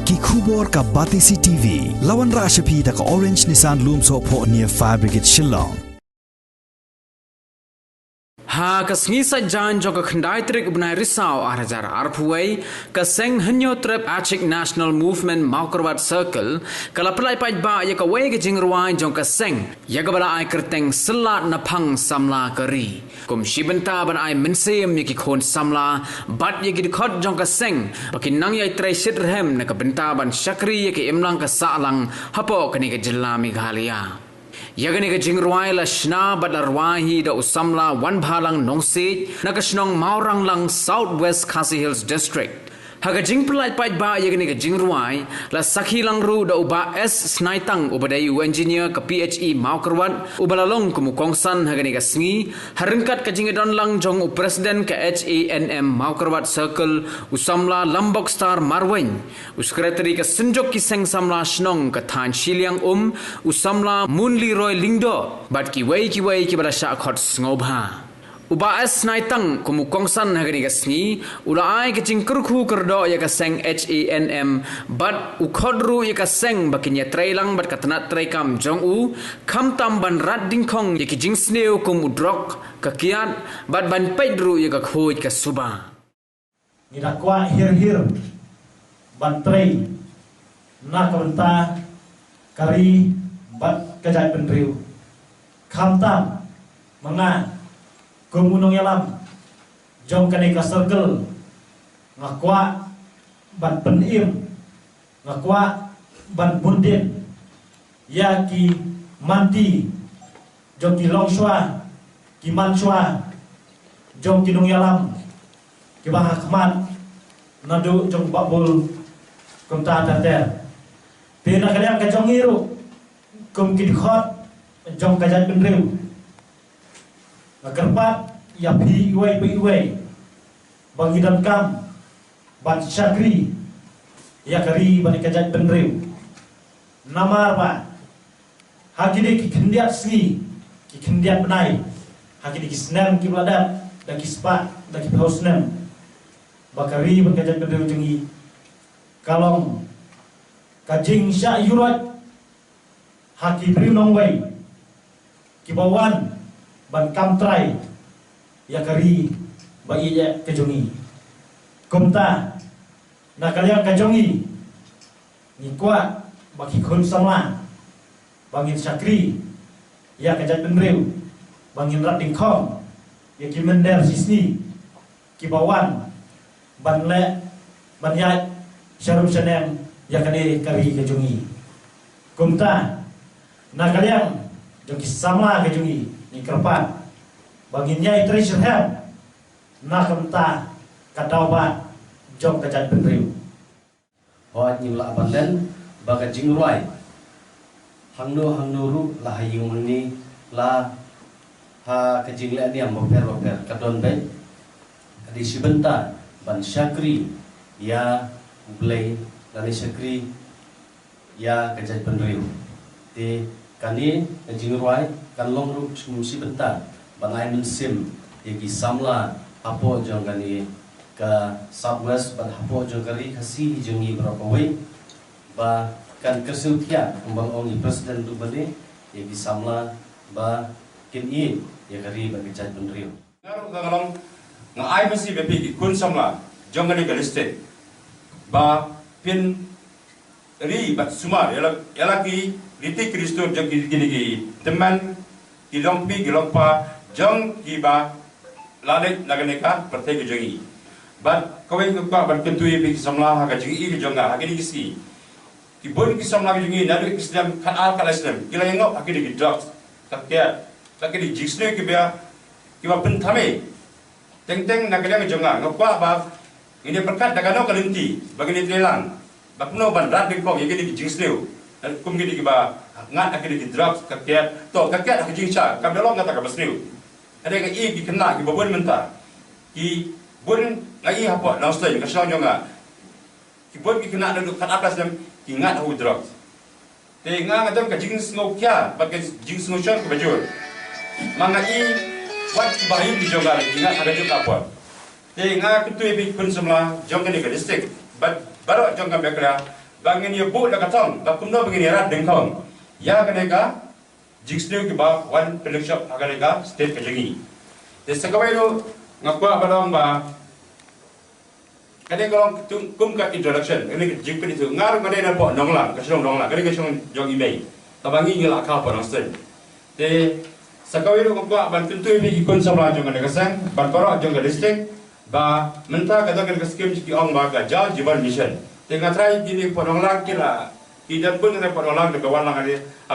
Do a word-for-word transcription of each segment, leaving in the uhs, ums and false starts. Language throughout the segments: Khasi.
Ki khubor ka Batesi T V. La wanrah sha phi da ka Orange Nissan Lumsohphoh near Fire Brigade Shillong. Ha ka sngi Saitjaiñ jong ka khyndai tarik u bnai Risaw ar hajar arphew wei, ka seng Hynñiewtrep Achik National Movement Mawkyrwat Circle ka la pyllait paidbah ïa kawei ka jingrwai jong ka seng ïa kaba la ai kyrteng Syllat Naphang Samla ka Ri, kum shi bynta ban ai mynsiem ïa ki khun samla bad ïa ki dkhot jong ka seng ba kin nang ïai trei shitrhem na ka bynta ban shakri ïa ka imlang ka sahlang hapoh kane ka jylla Meghalaya. Ïa kane ka jingrwai la shna bad la rwai hi da u samla Wanbhalang Nongsiej na ka shnong Mawranglang, South West Khasi Hills District. Ha ka jingpyllait paidbah ïa kane ka jingrwai la sakhi lang ruh da u Bah S Snaitang uba dei u engineer ka P H E Mawkyrwat uba la long kum u kongsan ha kane ka sngi, ha ryngkat ka jingïadon lang jong u President ka H A N M Mawkyrwat Circle, u samla Lambokstar Marwein, u Secretary ka Synjuk ki Seng Samla Shnong ka thaiñ Shiliang Um, u samla Munliroy Lyngdoh bad kiwei kiwei kiba la shah khot sngewbha. U Bah S Snaitang kum u kongsan ha kane ka sngi u la ai ka jingkyrkhu kyrdoh ïa ka seng H A N M bad u khot ruh ïa ka seng ba kin ïatrei lang bad ka tnat treikam jong u, khamtam ban rat dyngkhong ïa ki jingsniew kum u drok, ka kiad bad ban peit ruh ïa ka khuid ka suba. Ngi da kwah hir hir ban trei na ka bynta ka ri bad ka jaitbynriew. Khamtam ma nga kum u nongïalam jong kane ka circle, nga kwah ban pynim, nga kwah ban bun dien ïa ki manti jong ki longshuwa, ki manshuwa jong ki nongïalam kiba ha khmat naduh jong Bah Bull kumta ter ter. Te na ka liang ka jong ngi ruh kum ki dkhot jong ka jaitbynriew, nga kyrpad ïa phi iwei pa iwei ba ngi donkam ban shakri ïa ka ri bad ïa ka jaitbynriew. Namar ba ha kine ki khyndiat sngi, ki khyndiat bnai, ha kine ki snem kiba la dep, da ki spah, da ki phew snem, ba ka ri bad ka jaitbynriew jong ngi ka long ka jingshah ïuhroit ha ki briew nongwei kiba wan ban kam trai ïa ka ri ba ïeit ka jong ngi. Kumta na ka liang ka jong ngi, ngi kwah ba ki khun samla ba ngin shakri ïa ka jaitbynriew, ba ngin rat dyngkhong ïa ki mynder shisngi kiba wan ban leh ban ïaid sharum shanem ïa kane ka ri ka jong ngi. Kumta na ka liang jong ki samla ka jong ngi, ngi kyrpad ba ngin ïai trei shitrhem na ka bynta ka daw ba jong ka jaitbynriew. Hooid, ngim lah ban len ba ka jingrwai hangno hangno ruh la ha ïing mane, la ha ka jingleh niam bapher bapher, ka don beit ka dei shi bynta ban shakri ïa U Blei lane shakri ïa ka jaitbynriew. Te kane ka jingrwai kan long ruh kum shi bynta ban ai mynsiem ïa ki samla hapoh jong kane ka South West bad hapoh jong ka ri Khasi jong ngi baroh kawei, ba kan kyrsiew thiah kumba ong i President ruh bad ïa ki samla ba kin ïeit ïa ka ri bad ka jaitbynriew. Nga ruh nga long, nga ai mynsiem ïa phi ki khun samla jong kane ka district ba phin ri bad sumar ïa la, ïa la ki riti ki dustur jong ki, kine ki tymmen, ki longphi ki longpa jong kiba la leit na kane ka pyrthei ka jong ngi. Bad kawei nga kwah ban kyntu ïa phi ki samla ha ka jingïohi ka jong nga ha kine ki sngi. Ki bun ki samla ki jong ngi naduh ki snem khatar khatlai snem ki la ïangoh ha kine ki drugs, ka kiad, ka kine ki jingsniew kiba, kiba pynthame. Teng teng na ka liang jong nga, nga kwah ba ngin ïa pyrkhat da kano ka lynti ba ngin ïa trei lang, ba kumno ban rat dyngkhong ïa kine ki jingsniew, kum kine kiba ngat ha kine ki drugs, ka kiad, to ka kiad ha ka jingshisha kam da long kata kaba sniew. Hynrei nga i ki khynnah kiba bun mynta, ki bun, nga i hapoh Nongstoiñ ka shnong jong nga, ki bun ki khynnah naduh khatar khatlai snem ki ngat ha u drugs. Te nga nga don ka jingsngewkhia bad ka jingsngewshoh kaba jur. Ma nga i wat kiba ha ïing ki jong nga ki ngat ha kajuh ka por. Te nga kyntu ïa phi ki khun samla jong kane ka district bad baroh jong ka Meghalaya, ba ngin ïa buh da ka thong, ba kumno ba ngin ïa rat dyngkhong ïa kane ka jingsniew kiba wan pynlong shop ha kane ka state ka jong ngi. Te sa kawei ruh nga kwah ban ong ba kane ka long kum ka introduction, kane ka jingpynithuh. Nga ruh nga dei na Port Nonglang, ka shnong Nonglang, kane ka shnong jong i mei. Tangba ngi ngi la kha Port Nongstoiñ. Te sa kawei ruh nga kwah ban kyntu ïa phi ki khun samla jong kane ka seng bad baroh jong ka district, ba mynta ka dang ka skim ki ong ba ka Jal Jeevan Mission. Te nga tharai kine ki Port Nonglang ki la, ki don bun na Port Nonglang kiba wan lang ha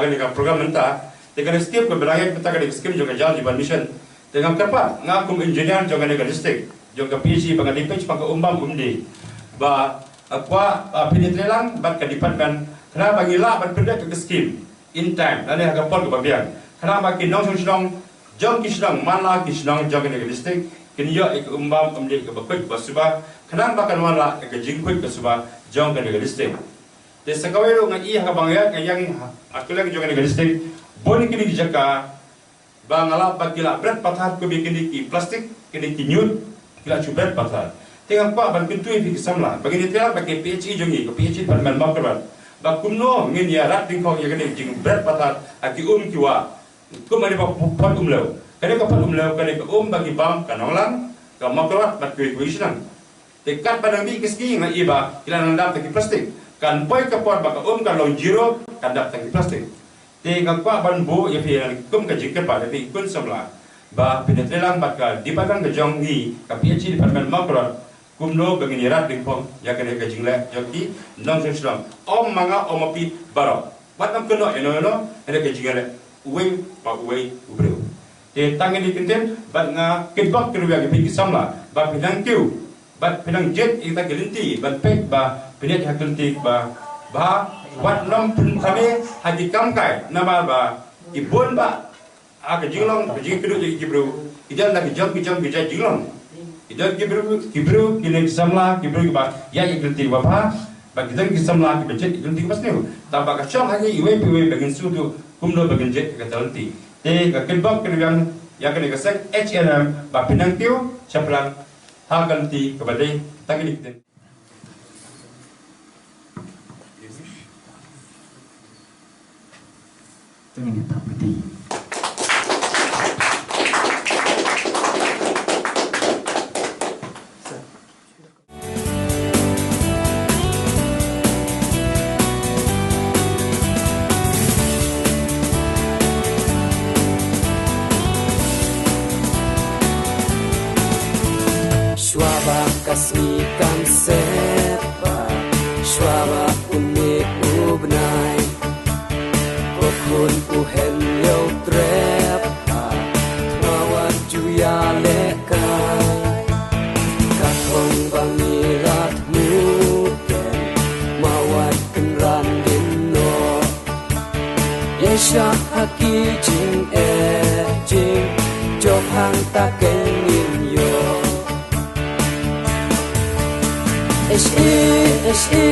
kane ka program mynta. Te kane ka skim kaba dang ïaid mynta kane ka skim jong ka Jal Jeevan Mission. Te nga kyrpad, nga kum engineer jong kane ka district, jong ka P H E, ba nga dei peit shaphang ka um bam um dih, ba, ah, kwah, ah, pyntrei lang bad ka department khnang ba ngi lah ban pynbeit ka skim in time, lane ha ka por kaba biang, khnang ba ki nongshong shnong jong ki shnong man la ki shnong jong kane ka district kin ïoh ïa ka um bam um dih kaba khuid kaba suba, khnang ba kan wanrah ïa ka jingkhuid ka suba jong kane ka district. Te sa kawei ruh nga i ha kaba nga ïaid nga ïeng ha kylleng jong kane ka district, bun kine ki jaka ba nga lap ba ki la bret pathar kum ïa kine ki plastik, kine ki ñiut, ki la shu bret pathar. Te nga kwah ban kyntu ïa phi ki samla ba ngin ïa trei lang bad ka P H E jong ngi, ka P H E department Mawkyrwat, ba kumno ngin ïa rat dyngkhong ïa kane ka jingbret pathar ha ki um ki wah. Kum kane ka Phot Umlew, kane ka Phot Umlew kane ka um ba ki bam ka Nonglang, ka Mawkyrwat bad kiwei kiwei ki shnong. Te katba nang mih ka sngi nga i ba ki la nang dap da ki plastik. Kan poi ka por ba ka um kan long zero, kan dap da ki plastik. Te nga kwah ban buh ïa phi kum ka jingkyrpad ïa phi khun samla, ba phin ïa trei lang bad ka department ka jong ngi, ka P H E department Mawkyrwat, kumno ba ngin ïa rat dyngkhong ïa kane ka jingleh jong ki nongshong shnong. Ym ma nga, ym ma phi, baroh. Wat nym kynnoh ïano ïano, kane ka jingleh uwei pa uwei u briew. Te tang kine ki kyntien, bad nga kitbok kyrwiang ïa phi ki samla ba phin nang kiew bad phin nang jied ïa kita ki lynti, bad peit ba phin ïaid ha ki lynti ba bha, wat nym pynkhame ha ki kam kai, namar ba ki bun ba ha ka jinglong, ka jingkynduh jong ki briew, ki don da ki jong ki jong ki jait jinglong. Ki don ki briew, ki briew, kine ki samla, ki briew kiba ïaid ïa ki lynti ba bha, bad ki don ki samla kiba jied ïa ki lynti kiba sniew. Tangba ka shong ha ngi iwei pa iwei ba ngin sngewthuh kumno ba ngin jied ïa kata ka lynti. Te nga kitbok kyrwiang ïa kane ka seng H N M ba phin nang kiew shaphrang ha ka lynti kaba dei. Tang kine ki ktien. Tang kine ki ktien. Shuwa ba ka sngi kan sep, shuwa ba u mih u bnai, ko khun u hen ïew trep, ma wat ju ïalehkai. Ka thong ba ngi la thmu ken, ma wat kynran dien noh. Ïa shah ha ki jingeh jingjop hangta ken ngin ïoh. Ish i, ish i,